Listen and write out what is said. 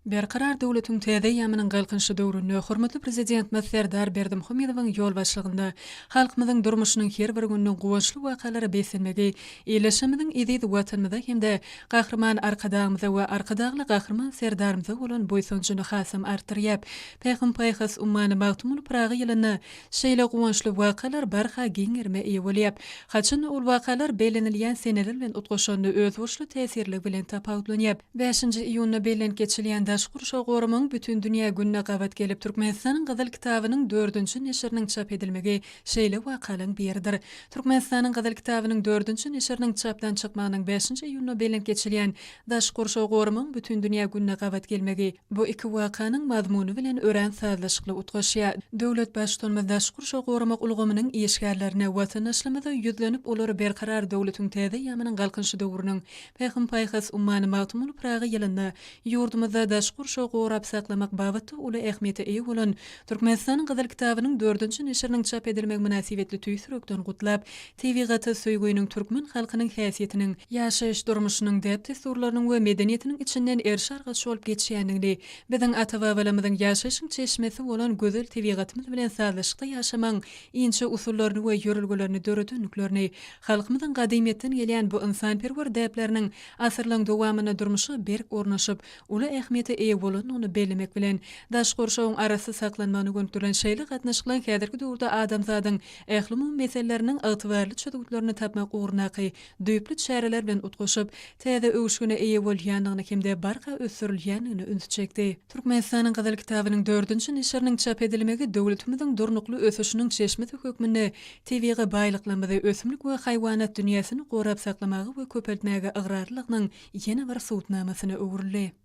Berkarar döwletiň täze eýýamynyň Galkynyşy döwründe hormatly Prezidentimiz Serdar Berdimuhamedowyň ýolbaşçylygynda halkymyzyň durmuşynyň her bir gününiň guwançly wakalara beslenmegi ildeşlerimiziň eziz Watanymyza hem-de Gahryman Arkadagymyza we Arkadagly Gahryman Serdarymyza bolan buýsanjyny hasam artdyrýar. Pähim-paýhas ummany Magtymguly Pyragy ýylynda şeýle guwançly wakalar barha giň gerime eýe bolýar. Haçan-da ol wakalar bellenilýän seneler bilen utgaşanda özboluşly täsirligi bilen tapawutlanýar. Bäşinji iýunda bellenip geçilýän Daşky gurşawy goramagyň bütindünýä gününe gabat gelip, Türkmenistanyň Gyzyl kitabynyň dördünji neşiriniň çap edilmegi şeýle wakalaryň biridir. Türkmenistanyň Gyzyl kitabynyň dördünji neşiriniň çapdan çykmagynyň bäşinji iýunda bellenip geçilýän Daşky gurşawy goramagyň bütindünýä gününe gabat gelmegi bu iki wakanyň mazmuny bilen örän sazlaşykly utgaşýar. Döwlet Baştutanymyz daşky gurşawy goramak ulgamynyň işgärlerine, watandaşlarymyza ýüzlenip, olary Berkarar döwletiň täze eýýamynyň Galkynyşy döwrüniň Pähim-paýhas ummany Magtymguly Pyragy ýylynda ýurdumyzda daşky gurşawy gorap saklamak babatda uly ähmiýete eýe bolan Türkmenistanyň Gyzyl kitabynyň dördünji neşiriniň çap edilmegi mynasybetli tüýs ýürekden gutlap, tebigata söýgüniň türkmen halkynyň häsiýetiniň, ýaşaýyş-durmuşynyň, däp-dessurlarynyň we medeniýetiniň içinden eriş-argaç bolup geçýändigini, biziň ata-babalarymyzyň ýaşaýşyň çeşmesi bolan gözel tebigatymyz bilen sazlaşykda ýaşamagyň inçe usullaryny we ýörelgelerini döredendiklerini, Halkymyzyň gadymyýetden gelýän bu ynsanperwer däpleriniň asyrlaryň dowamynda durmuşa berk ornaşyp, uly ähmiýete eýe bolandygyny bellemek bilen, daş gurşawyň arassa saklanmagyna gönükdirilen şeýle gatnaşyklaryň häzirki döwürde adamzadyň ählumumy meseleleriniň ygtybarly çözgütlerini tapmak ugrundaky düýpli çäreler bilen utgaşyp, täze öwüşgine eýe bolýandygyny hem-de barha ösdürilýändigine ünsi çekdi. Türkmenistanyň Gyzyl kitabynyň dördünji neşiriniň çap edilmegi döwletimiziň durnukly ösüşiniň çeşmesi hökmünde Tebigy baýlyklarymyzy, ösümlik we haýwanat dünýäsini gorap saklamaga we köpeltmäge ygrarlylygynyň ýene bir subutnamasyna öwrüldi.